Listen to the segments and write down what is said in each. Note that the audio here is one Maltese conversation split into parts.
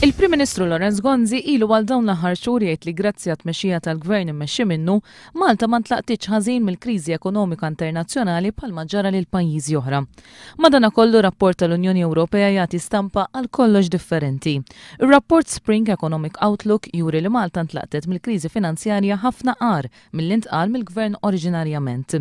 Il-Prim Ministru Lawrence Gonzi ilu għal dawn l-aħħar xhur jgħid li grazzi għat-tmexxija tal-Gvern immexxi minnu, Malta ma ntlaqtitx ħażin mill-kriżi ekonomika internazzjonali bħalma ġara lil pajjiżi oħra. Madanakollu rapport tal-Unjoni Ewropea jagħti stampa għal kollox differenti. Ir-rapport Spring Economic Outlook juri li Malta ntlaqtet mill-kriżi finanzjarja ħafna agħar milli ntqal mill-Gvern oriġinarjament.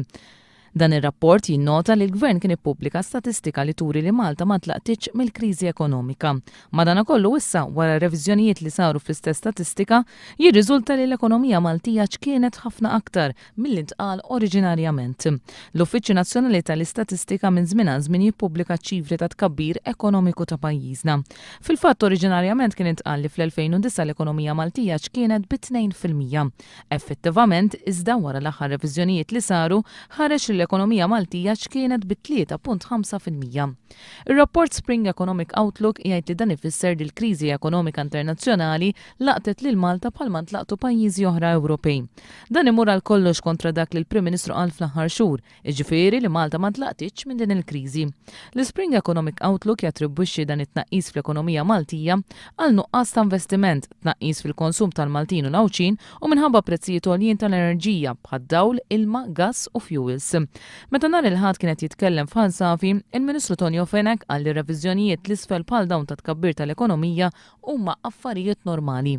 Dan ir-rapport jinnota li l-Gvern kien ippubblika statistika li turi li Malta ma ntlaqtitx mill-kriżi ekonomika. Madanakollu issa, wara reviżjonijiet li saru fl-istess statistika, jirriżulta li l-ekonomija Maltija ċkienet ħafna aktar milli ntqal oriġinarjament. L-Uffiċċju Nazzjonali tal-Istatistika minn żmien għal żmien jippubblika ċ-ċifri ta' tkabbir ekonomiku ta' pajjiżna. Fil-fatt oriġinarjament kien intqal li fl-2009 l-ekonomija Maltija ċkienet bi 2%. Effettivament, iżda, wara l-aħħar reviżjonijiet li saru, ħareġ li l-ekonomija Maltija ċkienet bi 3.5%. Ir-rapport Spring Economic Outlook jgħid li dan ifisser li l-kriżi ekonomika internazzjonali laqtet lil Malta bħalma ntlaqtu pajjiżi oħra Ewropej. Dan imur għal kollox kontra dak li l-Prim Ministru qal fl-aħħar xhur, Jiġifieri li Malta ma ntlaqtitx minn din il-kriżi. L-Spring Economic Outlook jattribwixxi dan it-tnaqqis fl-ekonomija Maltija għal nuqqas ta' investiment, tnaqqis fil-konsum tal-Maltin u l-Għawdxin u minħabba prezzijiet għoljin tal-enerġija, bħad-dawl, ilma, gass u fjuwils. Meta nhar il-Ħadd kien qed jitkellem f'Ħal Safi, il-Ministru Tonio Fenech qal li reviżjonijiet 'l isfel bħal dawn tat-tkabbir tal-ekonomija huma affarijiet normali.